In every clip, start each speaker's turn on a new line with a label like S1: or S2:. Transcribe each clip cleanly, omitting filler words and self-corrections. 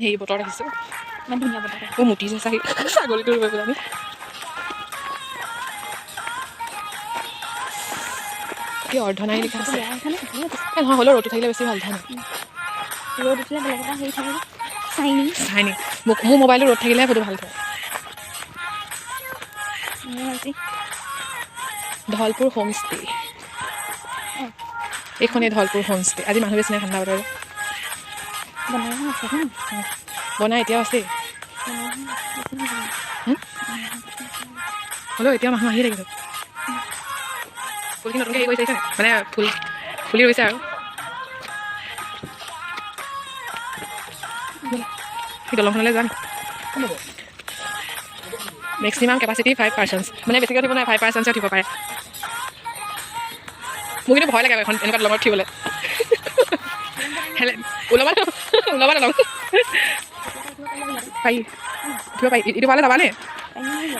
S1: হেৰি বতৰত আহিছোঁ।
S2: ইমান ধুনীয়া বতৰ।
S1: অ' মুতিছে চাগে ছাগলীটো ৰৈ পেলাই। কি অৰ্ধনাৰী লিখা আছে। এই নহয়, হ'লেও ৰ'দটো থাকিলে বেছি ভাল হয়।
S2: ৰ'দ উঠিলে বেলেগ এটা হেৰি থাকে, চাইনিং।
S1: চাইনিং। মোক মোৰ মোবাইলটো ৰ'দ থাকিলেহে ফটো ভাল উঠে।
S2: মোৰ আজি
S1: ধলপুৰ হোমষ্টে। এইখনেই ধলপুৰ হোমষ্টে। আজি মানুহ বেছি নাই, ঠাণ্ডা বতৰ।
S2: বনাই আছে।
S1: বনাই এতিয়াও আছেই। হ'লেও এতিয়া মানুহ আহি থাকিব। ফুলখিনি নতুনকৈ হেৰি কৰিছে নাই, মানে ফুল ফুলি ৰুইছে। আৰু সেই দলংখনলৈ যাম। মেক্সিমাম কেপাচিটি 5 পাৰ্চনছ, মানে বেছিকৈ উঠিব নোৱাৰে, 5 পাৰ্চনছে উঠিব পাৰে। মোৰ কিন্তু ভয় লাগে এখন এনেকুৱা দলঙত উঠিবলৈ। হেলে ওলাবা, ওলাবা। দলং পাৰি, উঠিব পাৰি। ইটো ফালে যাবানে?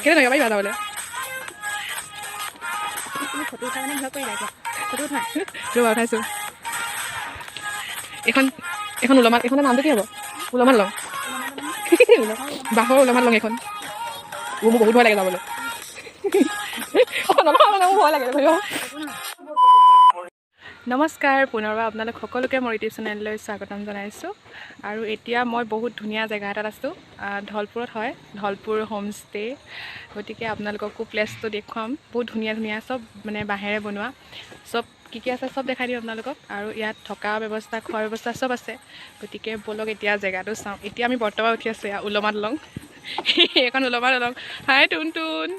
S1: কেলৈ নোৱাৰিবা? পাৰিবা যাবলৈ।
S2: ফটো উঠা মানে ভয় কৰিবা এতিয়া ফটো উঠা?
S1: ৰ'বা, উঠাইছোঁ। এইখন এইখন ওলমা, এইখনৰ নামটো কি হ'ব? ওলমা দলং, বাঁহৰ ওলমা দলং এইখন। মোৰ বহুত ভয় লাগে যাবলৈ। অঁ, নলওঁ, মোৰ ভয় লাগে ধৰিব। নমস্কাৰ, পুনৰবাৰ আপোনালোক সকলোকে মোৰ ইউটিউব চেনেললৈ স্বাগতম জনাইছোঁ। আৰু এতিয়া মই বহুত ধুনীয়া জেগা এটাত আছোঁ, ধলপুৰত হয়, ধলপুৰ হোমষ্টে। গতিকে আপোনালোককো প্লেচটো দেখুৱাম। বহুত ধুনীয়া ধুনীয়া, চব মানে বাঁহেৰে বনোৱা। চব কি কি আছে চব দেখাই দিম আপোনালোকক। আৰু ইয়াত থকা ব্যৱস্থা, খোৱাৰ ব্যৱস্থা চব আছে। গতিকে ব'লক, এতিয়া জেগাটো চাওঁ। এতিয়া আমি বৰ্তমান উঠি আছোঁ এয়া ওলমা দলং। এইখন ওলমা দলং। হাই টুন টুন,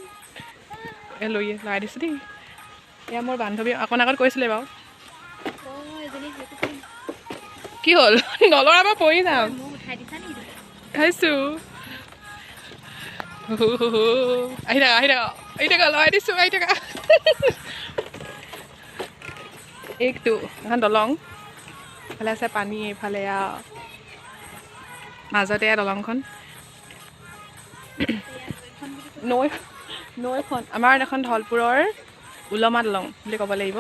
S1: এই লৈ লগাই দিছোঁ দেই। এয়া মোৰ বান্ধৱী, অকণ আগত কৈছিলে বাৰু। কি হ'ল? নলৰা পৰা পৰি যাম। খাইছোঁ। আহি থাকা, আহি থাকা, আহি থাকা, লগাই দিছোঁ, আহি থাকা। এইটো এখন দলং, এইফালে আছে পানী, এইফালে মাজতে দলংখন। নৈ, নৈখন আমাৰ এখন ধলপুৰৰ ওলমা দলং বুলি ক'ব লাগিব।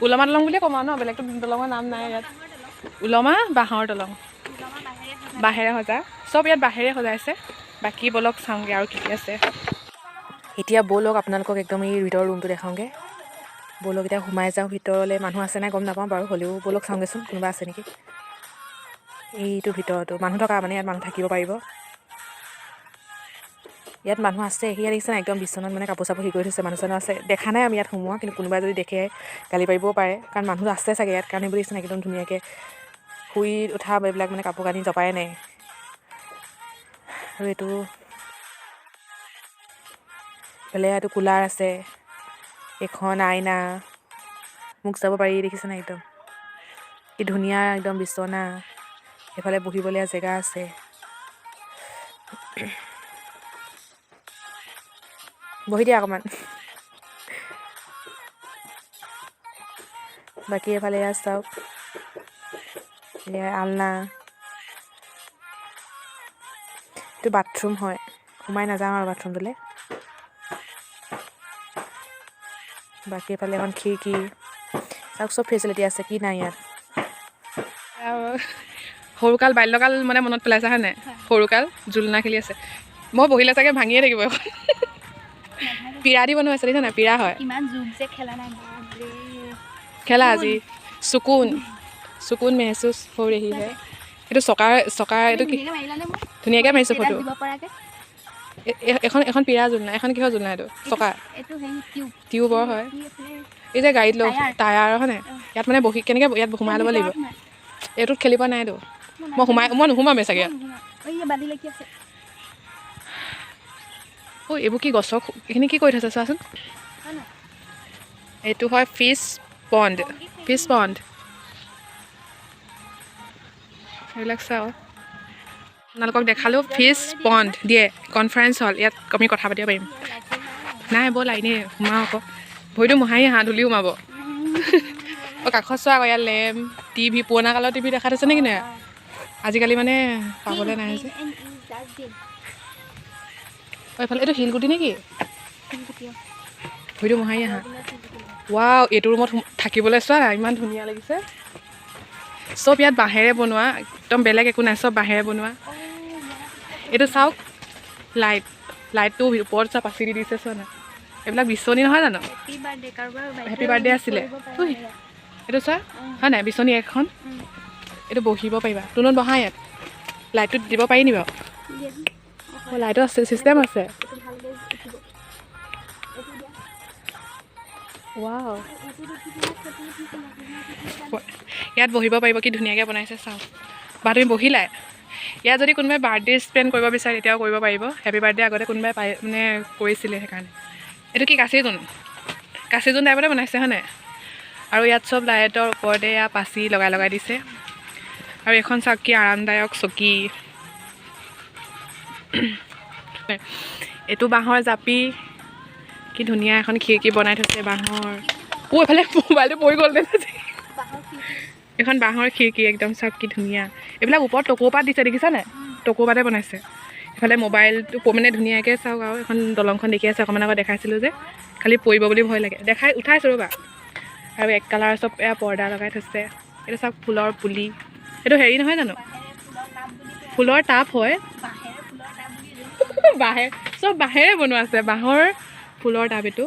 S1: ওলমা দলং বুলিয়ে ক'ম আৰু ন, বেলেগতো দলঙৰ নাম নাই ইয়াত। ওলমা বাঁহৰ দলং, বাঁহেৰে সজা। চব ইয়াত বাঁহেৰে সজাইছে। বাকী ব'লক চাওঁগৈ আৰু কি কি আছে।
S3: এতিয়া ব'লক, আপোনালোকক একদম এই ভিতৰৰ ৰুমটো দেখাওঁগৈ। ব'লক, এতিয়া সোমাই যাওঁ ভিতৰলৈ। মানুহ আছে নাই গম নাপাওঁ বাৰু, হ'লেও ব'লক চাওঁগৈচোন কোনোবা আছে নেকি। এইটো ভিতৰতো মানুহ থকা, মানে ইয়াত মানুহ থাকিব পাৰিব। ইয়াত মানুহ আছে। সেয়া দেখিছে নাই, একদম বিচনাত মানে কাপোৰ চাপোৰ হেৰি কৰি থৈছে। মানুহ চানুহ আছে, দেখা নাই আমি ইয়াত সোমোৱা। কিন্তু কোনোবাই যদি দেখে গালি পাৰিবও পাৰে, কাৰণ মানুহ আছে চাগে ইয়াত। কাৰণ এইবোৰ দেখিছে নাই, একদম ধুনীয়াকৈ শুই উঠা এইবিলাক মানে কাপোৰ কানি জপাই নাই। আৰু এইটো এইফালে এইটো কুলাৰ আছে, এইখন আইনা, মোক চাব পাৰি। দেখিছে নাই, একদম কি ধুনীয়া, একদম বিচনা, এইফালে বহিবলৈ জেগা আছে। বহি দিয়া অকণমান। বাকী এইফালে এয়া চাওক, এয়া আলনা। এইটো বাথৰুম হয়, সোমাই নাযাওঁ আৰু বাথৰুমটোলৈ। বাকী এইফালে এখন খিৰিকী। চাওক, চব ফেচিলিটি আছে, কি নাই ইয়াত।
S1: সৰুকাল, বাল্যকাল মানে মনত পেলাইছে, হয় নাই? সৰুকাল জোলনা খেলি আছে। মই বহিলে চাগে ভাঙিয়ে থাকিব। এখন পীৰা দি বনোৱা আছে, দেখিছা নাই? পীৰা হয়।
S2: ইমান যুগ যে খেলা নাই।
S1: খেলা আজি সুকুন সুকুন মেহচুচ হৈ ৰহি হে। এইটো চকাৰ চকাৰ, এইটো কি ধুনীয়াকৈ মাৰিছোঁ ফটো। এখন এখন পীৰা জোলনা। এখন কিহৰ জোলনা? এইটো চকা, টিউবৰ হয়। এই যে গাড়ীত লৈ টায়াৰ হয় নাই? ইয়াত মানে বহি কেনেকৈ ইয়াত সোমাই ল'ব লাগিব। এইটোত খেলিব নাইতো। মই সোমাই, মই নোসোমামেই চাগে ইয়াত। ঐ, এইবোৰ কি গছৰ এইখিনি কি কৰি থৈছে চোৱাচোন। এইটো হয় ফিছ পণ্ড, ফিছ পণ্ড। সেইবিলাক চাওঁ, আপোনালোকক দেখালোঁ। ফিছ পণ্ড দিয়ে, কনফাৰেঞ্চ হল, ইয়াত আমি কথা পাতিব পাৰিম। নাই, ব'লা, এনেই সোমাওঁ আকৌ। ভৰিটো মোহাৰি আহা, ধূলি সোমাব। অঁ, কাষত চোৱা আকৌ, ইয়াত লেম্প, টিভি, পুৰণা কালৰ টিভি দেখা থৈছে নেকি নাই? আজিকালি মানে পাবলৈ নাই যে। অঁ, এইফালে এইটো শিলগুটি নেকি? ভৰিটো মোহাৰি আহা। ৱাও, এইটো ৰুমত থাকিবলৈ চোৱা, ইমান ধুনীয়া লাগিছে। চব ইয়াত বাঁহেৰে বনোৱা, একদম বেলেগ একো নাই, চব বাঁহেৰে বনোৱা। এইটো চাওক লাইট, লাইটটো ওপৰত চোৱা পাচি দি দিছে চোৱা না। এইবিলাক বিচনী নহয় জানো? হেপী বাৰ্থডে আছিলে এইটো চোৱা, হয় নাই? বিচনী এখন, এইটো বহিব পাৰিবা। তোনত বহা ইয়াত লাইটটো দিব পাৰি নি বাৰু? অঁ, লাইটৰ আছে, চিষ্টেম আছে। ৱাও, ইয়াত বহিব পাৰিব, কি ধুনীয়াকৈ বনাইছে চাওক। বা তুমি বহিলাই ইয়াত যদি কোনোবাই বাৰ্থডে স্পেণ্ড কৰিব বিচাৰে তেতিয়াও কৰিব পাৰিব। হেপী বাৰ্থডে আগতে কোনোবাই পাই মানে কৰিছিলে সেইকাৰণে। এইটো কি কাঁচি জোন, কাঁচি জোন টাইপতে বনাইছে হয় নাই? আৰু ইয়াত চব লাইটৰ ওপৰতে এয়া পাচি লগাই লগাই দিছে। আৰু এইখন চাওক কি আৰামদায়ক চকী। এইটো বাঁহৰ জাপি, কি ধুনীয়া এখন খিৰিকী বনাই থৈছে বাঁহৰ। অ', এইফালে মোবাইলটো পৰি গ'ল। এখন বাঁহৰ খিৰিকী একদম চাওক কি ধুনীয়া। এইবিলাক ওপৰত টকৌপাত দিছে, দেখিছা নাই? টকৌপাতে বনাইছে। এইফালে মোবাইলটো মানে ধুনীয়াকৈ চাওক। আৰু এখন দলংখন দেখি আছে, অকণমান আগত দেখাইছিলোঁ যে, খালি পৰিব বুলি ভয় লাগে। দেখাই উঠাইছোঁ ৰ'বা। আৰু এক কালাৰ চব এয়া পৰ্দা লগাই থৈছে। এইটো চাওক ফুলৰ পুলি, এইটো হেৰি নহয় জানো? ফুলৰ টাব হয়, বাঁহে, চব বাঁহেৰে বনোৱা আছে, বাঁহৰ ফুলৰ টাব এইটো।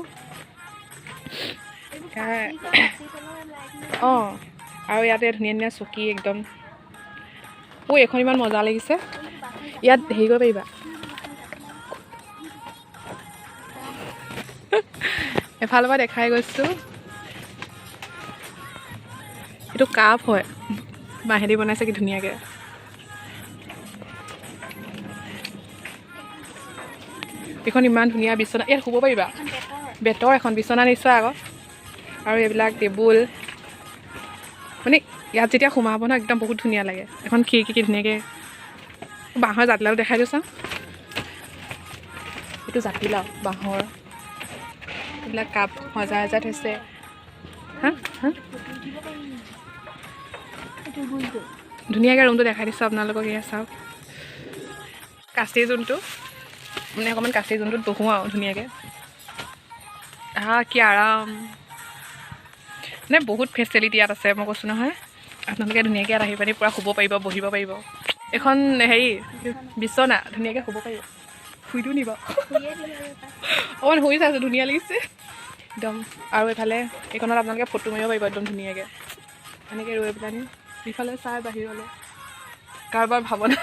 S1: অঁ, আৰু ইয়াতে ধুনীয়া ধুনীয়া চকী একদম। অ' এইখন ইমান মজা লাগিছে। ইয়াত হেৰি কৰিব পাৰিবা। এফালৰ পৰা দেখাই গৈছোঁ, এইটো কাপ হয়, বাঁহেদি বনাইছে কি ধুনীয়াকৈ। এইখন ইমান ধুনীয়া বিচনা, ইয়াত শুব পাৰিবা। বেতৰ এখন বিচনা নিশ্চয় আকৌ। আৰু এইবিলাক টেবুল, মানে ইয়াত যেতিয়া সোমাব ন একদম বহুত ধুনীয়া লাগে। এখন খিৰিকী কি ধুনীয়াকৈ, বাঁহৰ জাতিলাও দেখাই দিওঁ চাওঁ। এইটো জাতিলাও বাঁহৰ, এইবিলাক কাপ সজাই সজাই থৈছে। হা হা, ধুনীয়াকৈ ৰুমটো দেখাই দিছোঁ আপোনালোকক। এয়া চাওক কাঁচি যোনটো, মানে অকণমান কাঁচি যোনটোত বহোঁ আৰু ধুনীয়াকৈ। হা, কি আৰাম, মানে বহুত ফেচিলিটি ইয়াত আছে, মই কৈছোঁ নহয়। আপোনালোকে ধুনীয়াকৈ ইয়াত আহি পানি পূৰা শুব পাৰিব, বহিব পাৰিব। এখন হেৰি বিচনা, ধুনীয়াকৈ শুব পাৰিব। শুই দিওঁ নি বাৰু? অকণমান শুই চাইছোঁ, ধুনীয়া লাগিছে একদম। আৰু এইফালে এইখনত আপোনালোকে ফটো মাৰিব পাৰিব একদম ধুনীয়াকৈ, এনেকৈ ৰৈ পেলানি ইফালে চাই বাহিৰলৈ কাৰোবাৰ ভাৱনা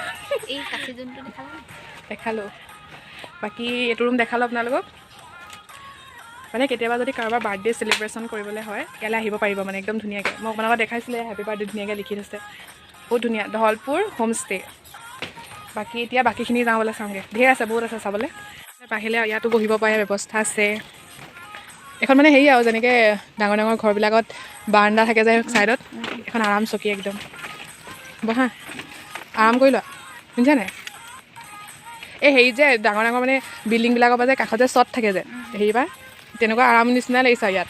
S1: দেখালোঁ। বাকী এইটো ৰুম দেখালোঁ আপোনালোকক। মানে কেতিয়াবা যদি কাৰোবাৰ বাৰ্থডে চেলিব্ৰেশ্যন কৰিবলৈ হয় ইয়ালৈ আহিব পাৰিব, মানে একদম ধুনীয়াকৈ। মই আপোনালোকক দেখাইছিলে হেপী বাৰ্থডে ধুনীয়াকৈ লিখি থৈছে, বহুত ধুনীয়া। ধলপুৰ হোমষ্টে। বাকী এতিয়া বাকীখিনি যাওঁ বোলে চাওঁগৈ, ধেৰ আছে, বহুত আছে চাবলৈ। বাহিলে ইয়াতো বহিব পাৰে ব্যৱস্থা আছে। এখন মানে হেৰি আৰু যেনেকৈ ডাঙৰ ডাঙৰ ঘৰবিলাকত বাৰাণ্ডা থাকে যে ছাইডত, এখন আৰাম চকী একদম। বহা, আৰাম কৰি লোৱা, শুনিছা নাই? এই হেৰি যে ডাঙৰ ডাঙৰ মানে বিল্ডিংবিলাকৰ পৰা যে কাষত যে চট থাকে যে হেৰি পৰা, তেনেকুৱা আৰাম নিচিনা লাগিছে ইয়াত,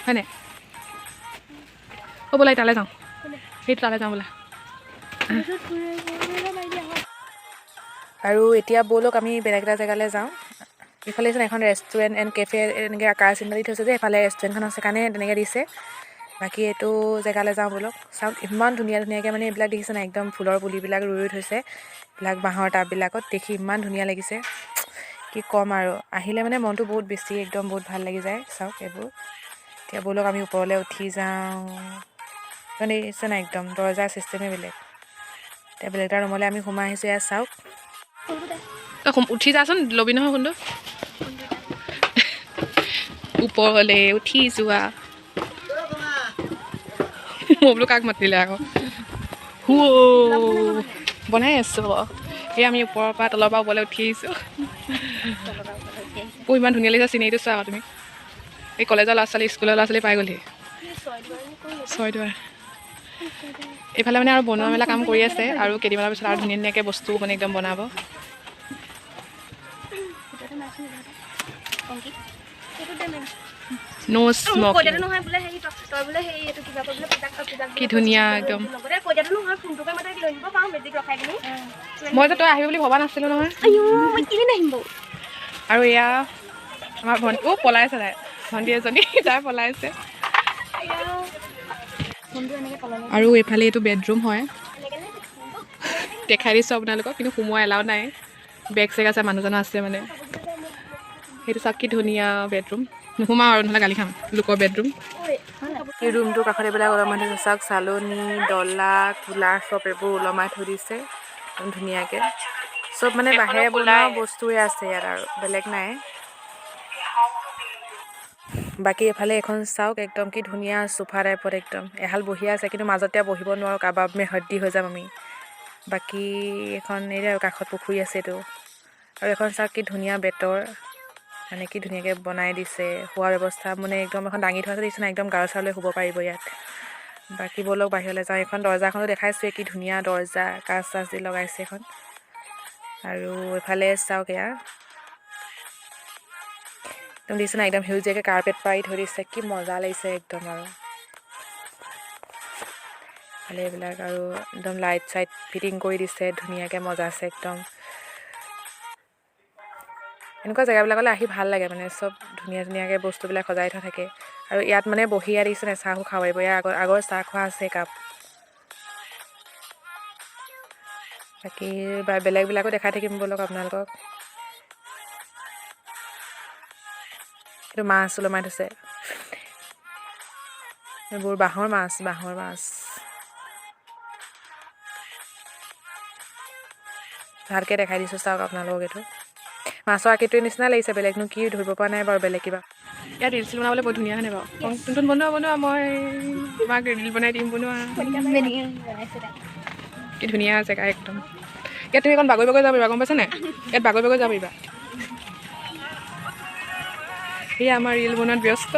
S1: হয়নে? অ' ব'লা তালৈ যাওঁ, সেইটো তালৈ যাওঁ ব'লা।
S3: আৰু এতিয়া ব'লক আমি বেলেগ এটা জেগালৈ যাওঁ। ইফালে চোন এখন ৰেষ্টুৰেণ্ট এণ্ড কেফে এনেকৈ আকাৰ চিন দি থৈছে যে, এইফালে ৰেষ্টুৰেণ্টখন আছে কাৰণে তেনেকৈ দিছে। বাকী এইটো জেগালৈ যাওঁ ব'লক। চাওক ইমান ধুনীয়া ধুনীয়াকৈ মানে এইবিলাক দেখিছে নাই, একদম ফুলৰ পুলিবিলাক ৰুই ৰুই থৈছে, এইবিলাক বাঁহৰ টাববিলাকত দেখি ইমান ধুনীয়া লাগিছে, কি ক'ম আৰু। আহিলে মানে মনটো বহুত বেছি একদম বহুত ভাল লাগি যায়। চাওক এইবোৰ। এতিয়া ব'লক আমি ওপৰলৈ উঠি যাওঁ। মানে দেখিছে নাই একদম দৰ্জাৰ চিষ্টেমেই বেলেগ। এতিয়া বেলেগ এটা ৰুমলৈ আমি সোমাই আহিছোঁ। এয়া চাওক।
S1: তই উঠি যাচোন, ল'বি নহয় ফোনটো। ওপৰলৈ উঠি যোৱা। মই বোলো কাক মাতিলে আকৌ। বনাই আছোঁ। এই আমি ওপৰৰ পৰা তলৰ পৰা ওপৰলৈ উঠি আহিছোঁ। অ' ইমান ধুনীয়া লাগিছে চিনেৰীটো চোৱা আকৌ তুমি। এই কলেজৰ ল'ৰা ছোৱালী, স্কুলৰ ল'ৰা ছোৱালী পাই গ'লহি। ছয়দুৱাৰ এইফালে মানে আৰু বনোৱা মেলা কাম কৰি আছে। আৰু কেইদিনমানৰ পিছত আৰু ধুনীয়া ধুনীয়াকৈ বস্তু মানে একদম বনাব। No smoking. কি ধুনীয়া একদম। মই যে তই আহিবি বুলি ভবা নাছিলোঁ নহয়। আৰু এয়া আমাৰ ভণ্টি, অ' পলাইছে তাই, ভণ্টি এজনী তাই পলাইছে। আৰু এইফালে এইটো বেডৰুম হয়। দেখাই দিছোঁ আপোনালোকক, কিন্তু সোমোৱা এলাও নাই। বেগ চেগ আছে, মানুহজনো আছে মানে। সেইটো চাওক কি ধুনীয়া বেডৰুম। নোসোমাওঁ আৰু, নহ'লে গালি খাম, লোকৰ বেডৰুম।
S3: এই ৰুমটোৰ কাষত এইবিলাক ওলমাই থৈছে চাওক, চালনী, ডলা, কুলাৰ চব এইবোৰ ওলমাই থৈ দিছে একদম ধুনীয়াকৈ। চব মানে বাঁহেৰে বনোৱা বস্তুৱে আছে ইয়াত আৰু বেলেগ নাই। বাকী এইফালে এখন চাওক, একদম কি ধুনীয়া চোফা টাইপত একদম এহাল বহিয়ে আছে, কিন্তু মাজতে বহিব নোৱাৰোঁ, কাবাব মে হদ্দি হৈ যাম আমি। বাকী এখন এই কাষত পুখুৰী আছে এইটো। আৰু এখন চাওক কি ধুনীয়া বেতৰ মানে কি ধুনীয়াকৈ বনাই দিছে, শোৱাৰ ব্যৱস্থা মানে একদম এখন দাঙি থোৱা আছে দেখিছে নাই, একদম গাৰু চাৰু লৈ শুব পাৰিব ইয়াত। বাকী ব'লক বাহিৰলৈ যাওঁ। এইখন দৰ্জাখনো দেখাইছোঁৱে, কি ধুনীয়া দৰ্জা, কাঁচ চাচ দি লগাইছে এখন। আৰু এইফালে চাওক, এয়া একদম দিছে নাই, একদম সেউজীয়াকৈ কাৰ্পেট পাৰি থৈ দিছে, কি মজা লাগিছে একদম। আৰু এইফালে এইবিলাক আৰু একদম লাইট চাইট ফিটিং কৰি দিছে ধুনীয়াকৈ, মজা আছে একদম। এনেকুৱা জেগাবিলাকলৈ আহি ভাল লাগে, মানে চব ধুনীয়া ধুনীয়াকৈ বস্তুবিলাক সজাই থোৱা থাকে। আৰু ইয়াত মানে বহি ইয়াত দেখিছে নাই, চাহো খাব পাৰিব। ইয়াৰ আগৰ চাহ খোৱা আছে কাপ। বাকী বা বেলেগবিলাকো দেখাই থাকিম ব'লক আপোনালোকক। এইটো মাছ ওলমাই থৈছে, এইবোৰ বাঁহৰ মাছ, বাঁহৰ মাছ। ভালকৈ দেখাই দিছোঁ চাওক আপোনালোকক। এইটো মাছৰ আকৃতিৰ নিচিনা লাগিছে, বেলেগনো কি ধৰিব পৰা নাই বাৰু, বেলেগ কিবা।
S1: ইয়াত ৰিল চিল বনাবলৈ বহুত ধুনীয়া হয়নে বাৰু? টুনটুন বনোৱা বনোৱা, মই তোমাক ৰিল বনাই দিম, বনোৱা। কি ধুনীয়া জেগা একদম। ইয়াত তুমি অকণ বাগৰি বাগৰি যাব পাৰিবা, গম পাইছা নাই? ইয়াত বাগৰি বাগৰি যাব পাৰিবা। সেয়া আমাৰ ৰিল বনোৱাত ব্যস্ত।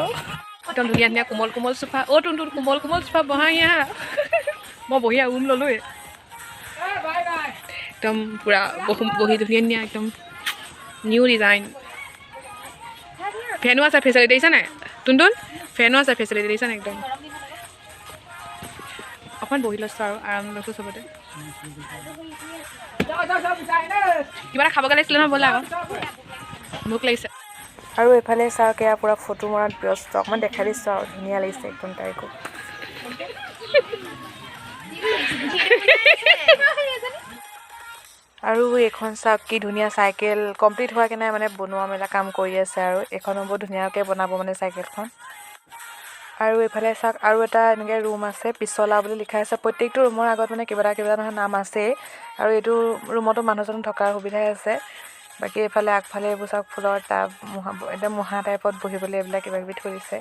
S1: একদম ধুনীয়া ধুনীয়া কোমল কোমল চোফা। অ' টুনটুন, কোমল কোমল চোফা, বহা ইয়াত। মই বঢ়িয়া ৰুম ল'লোৱে একদম পূৰা বহি ধুনীয়া ধুনীয়া একদম নিউ ডিজাইন। ফেনো আছে ফেচিলিটি দেখিছা নাই টুনটুন? ফেনো আছে ফেচিলিটি দেখিছা নাই একদম। অকণমান বহি লৈছোঁ আৰু আৰাম লৈছোঁ চবতে। কিবা এটা খাবগৈ লাগিছিলে নহয়, ব'লা আকৌ, ভোক লাগিছে।
S3: আৰু এইফালে চাওক, এয়া পূৰা ফটো মৰাত ব্যস্ত। অকণমান দেখাই দিছোঁ আৰু, ধুনীয়া লাগিছে একদম তাইকো। আৰু এইখন চাওক কি ধুনীয়া চাইকেল, কমপ্লিট হোৱাকৈ নাই, মানে বনোৱা মেলা কাম কৰি আছে। আৰু এইখনো বহুত ধুনীয়াকৈ বনাব মানে চাইকেলখন। আৰু এইফালে চাওক আৰু এটা এনেকৈ ৰুম আছে, পিছলা বুলি লিখা আছে। প্ৰত্যেকটো ৰুমৰ আগত মানে কিবা এটা কিবা এটা নহয় নাম আছেই। আৰু এইটো ৰুমতো মানুহজন থকাৰ সুবিধাই আছে। বাকী এইফালে আগফালে এইবোৰ চাওক, ফুলৰ টাব, মুহা, একদম মুহা টাইপত বহিবলৈ এইবিলাক কিবা কিবি থৈ দিছে।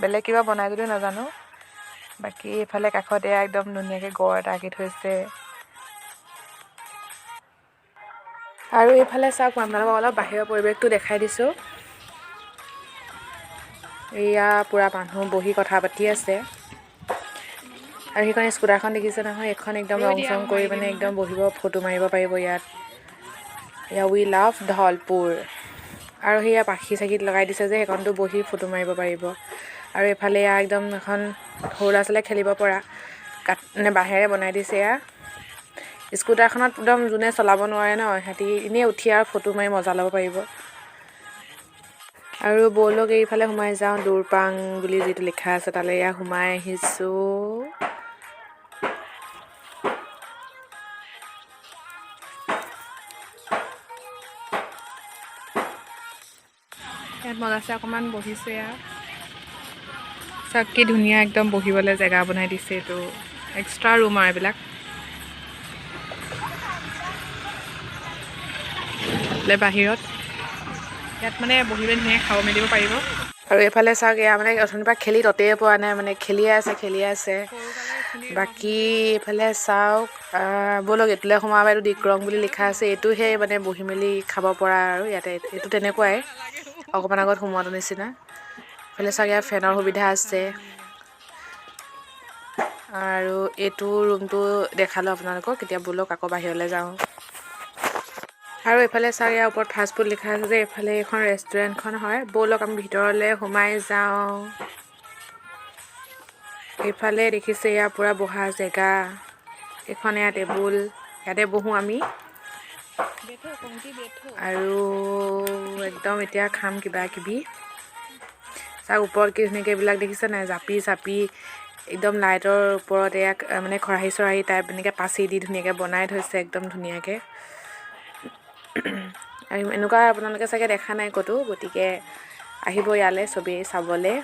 S3: বেলেগ কিবা বনাই যদিও নাজানো। বাকী এইফালে কাষত এয়া একদম ধুনীয়াকৈ গড় এটা আঁকি থৈছে। আৰু এইফালে চাওক, মই আপোনালোকক অলপ বাহিৰৰ পৰিৱেশটো দেখাই দিছোঁ। এয়া পূৰা মানুহ বহি কথা পাতি আছে। আৰু সেইখন স্কুটাৰখন দেখিছে নহয়, এইখন একদম ৰং চং কৰি মানে একদম বহিব, ফটো মাৰিব পাৰিব ইয়াত। এয়া উই লাভ ধলপুৰ। আৰু সেয়া পাখি চাখিত লগাই দিছে যে, সেইখনতো বহি ফটো মাৰিব পাৰিব। আৰু এইফালে এয়া একদম এখন সৰু ল'ৰা ছোৱালীয়ে খেলিব পৰা কাঠ মানে বাঁহেৰে বনাই দিছে। এয়া স্কুটাৰখনত একদম যোনে চলাব নোৱাৰে ন, সিহঁতি এনেই উঠি আৰু ফটো মাৰি মজা ল'ব পাৰিব। আৰু ব'লক এইফালে সোমাই যাওঁ, দৌৰপাং বুলি যিটো লিখা আছে তালৈ এয়া সোমাই আহিছোঁ।
S1: ইয়াত মজা আছে, অকণমান বহিছোঁ। এয়া চাওক কি ধুনীয়া একদম বহিবলৈ জেগা বনাই দিছে। এইটো এক্সট্ৰা ৰুম আৰু এইবিলাক। বাহিৰত ইয়াত মানে বহিবলৈ ধুনীয়াকৈ খাব মেলিব পাৰিব।
S3: আৰু এইফালে চাওক, এয়া মানে অথনিৰ পৰা খেলি ততেই পোৱা নাই, মানে খেলিয়ে আছে, খেলিয়ে আছে। বাকী এইফালে চাওক, ব'লক এইটোলৈ সোমাব। এইটো ডিক্ৰং বুলি লিখা আছে, এইটো সেই মানে বহি মেলি খাব পৰা। আৰু ইয়াতে এইটো তেনেকুৱাই অকণমান আগত সোমোৱাটো নিচিনা। এইফালে চাওক, ইয়াত ফেনৰ সুবিধা আছে। আৰু এইটো ৰুমটো দেখালোঁ আপোনালোকক। এতিয়া ব'লক আকৌ বাহিৰলৈ যাওঁ। আৰু এইফালে চাওক, ইয়াৰ ওপৰত ফাষ্ট ফুড লিখা আছে যে, এইফালে এইখন ৰেষ্টুৰেণ্টখন হয়। ব'লক আমি ভিতৰলৈ সোমাই যাওঁ। এইফালে দেখিছে এয়া পূৰা বহা জেগা, এইখন এয়া টেবুল, ইয়াতে বহোঁ আমি। আৰু একদম এতিয়া খাম কিবা কিবি। চাওক ওপৰত কি ধুনীয়াকৈ এইবিলাক দেখিছে নাই, জাপি চাপি একদম লাইটৰ ওপৰত এয়া মানে খৰাহী চৰাহী টাইপ এনেকৈ পাচি দি ধুনীয়াকৈ বনাই থৈছে একদম ধুনীয়াকৈ। আৰু এনেকুৱা আপোনালোকে চাগে দেখা নাই ক'তো, গতিকে আহিব ইয়ালৈ চবেই চাবলৈ।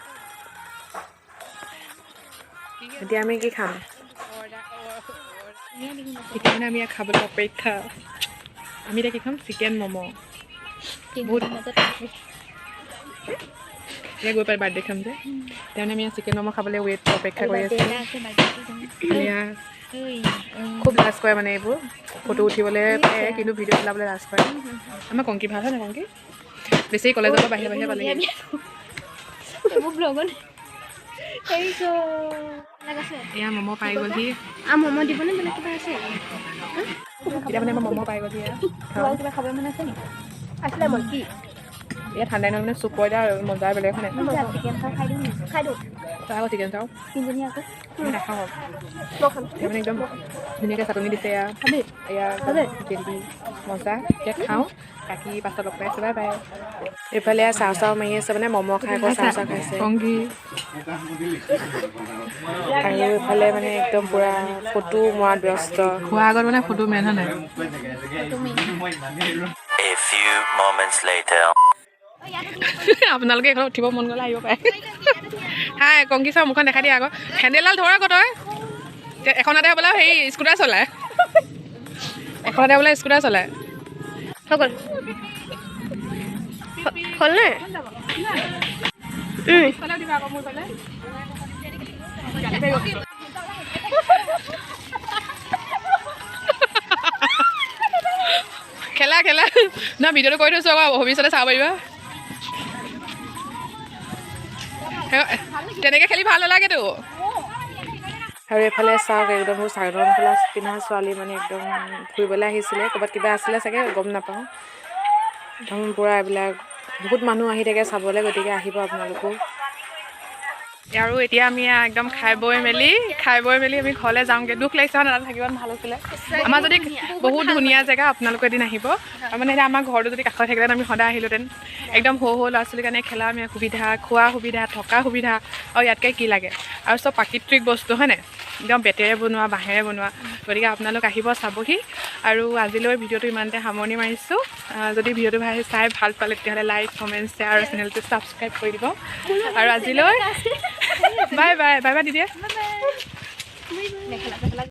S3: এতিয়া আমি কি খাম?
S1: এতিয়া মানে আমি ইয়াত খাবলৈ অপেক্ষা। আমি এতিয়া কি খাম? চিকেন ম'ম'। বহুত এতিয়া গৈ পাই বাৰ্থডে খাম যে, এতিয়া মানে আমি চিকেন ম'ম' খাবলৈ ৱেইট অপেক্ষা কৰি আছোঁ। খুব লাজ কৰে মানে এইবোৰ ফটো উঠিবলৈ পাৰে, কিন্তু ভিডিঅ' তোলাবলৈ লাজ কৰে। আমাৰ কংকি ভাল হয় নাই? কংকি বেছি কলেজৰ পৰা বাহিৰে বাহিৰে পালেগৈ। এয়া ম'ম' পাই গ'লহি।
S2: ম'ম' দিবনে বেলেগ কিবা আছে?
S1: এতিয়া মানে আমাৰ ম'ম' পাই গ'লহি।
S2: কিবা খাব মন আছে নেকি? আছিলে মন কি?
S1: এয়া ঠাণ্ডা দিনত মানে চুপৰ এতিয়া মজা বেলেগ হয় নাই?
S2: চিকেন চাও খাই দিওঁ, খাই দিওঁ।
S1: তই আকৌ চিকেন চাও?
S2: তিনিজনী আকৌ
S1: নাখাওঁ। মানে একদম ধুনীয়াকৈ চাটনি দিছে। এয়া এয়া জেলি মজা। এতিয়া খাওঁ, বাকী পাছত লগ পাই আছোঁ। Bye bye.
S3: এইফালে চাও চাও মাৰি আছে, মানে ম'ম' খাই আকৌ চাও চাও খাইছে।
S1: কংগী
S3: আৰু এইফালে মানে একদম পূৰা ফটো মৰাত ব্যস্ত।
S1: খোৱাৰ আগত মানে ফটো মেইন হয় নাই?
S4: A few moments later.
S1: আপোনালোকে এখন উঠিব মন গ'লে আহিব পাৰে। হাই কংকি চাওঁ, মুখখন দেখাই দিয়া আকৌ। হেণ্ডেলডাল ধৰ আকৌ তই। এখনতে বোলে হেৰি স্কুটাৰ চলায়, এখনতে বোলে স্কুটাৰ চলায়।
S2: হৈ গ'ল, হ'ল নে?
S1: খেলা খেলা না, ভিডিঅ'টো কৰি থৈছোঁ আকৌ, ভৱিষ্যতে চাব পাৰিবা। তেনেকৈ খেলি ভাল নালাগেতো।
S3: আৰু এইফালে চাওক একদম চাদৰ মেখেলা পিন্ধা ছোৱালী মানে একদম ফুৰিবলৈ আহিছিলে, ক'ৰবাত কিবা আছিলে চাগে, গম নাপাওঁ। একদম পূৰা এইবিলাক বহুত মানুহ আহি থাকে চাবলৈ, গতিকে আহিব আপোনালোকো।
S1: আৰু এতিয়া আমি একদম খাই বৈ মেলি আমি ঘৰলৈ যাওঁগৈ। দুখ লাগিছে হয়, তাত থাকিব ভাল আছিলে। আমাৰ যদি বহুত ধুনীয়া জেগা, আপোনালোকে এদিন আহিব। আৰু মানে এতিয়া আমাৰ ঘৰটো যদি কাষত থাকিলেহেঁতেন আমি সদায় আহিলোহেঁতেন। একদম সৰু সৰু ল'ৰা ছোৱালীৰ কাৰণে খেলা আমি সুবিধা, খোৱা সুবিধা, থকা সুবিধা, আৰু ইয়াতকৈ কি লাগে? আৰু চব প্ৰাকৃতিক বস্তু হয় নাই? একদম বেতেৰে বনোৱা, বাঁহেৰে বনোৱা। গতিকে আপোনালোক আহিব চাবহি। আৰু আজিলৈ ভিডিঅ'টো ইমানতে সামৰণি মাৰিছোঁ। যদি ভিডিঅ'টো চাই ভাল পালে তেতিয়াহ'লে লাইক, কমেণ্ট, শ্বেয়াৰ আৰু চেনেলটো ছাবস্ক্ৰাইব কৰি দিব। আৰু আজিলৈ বাই বাই। Bye bye দিদিয়ে।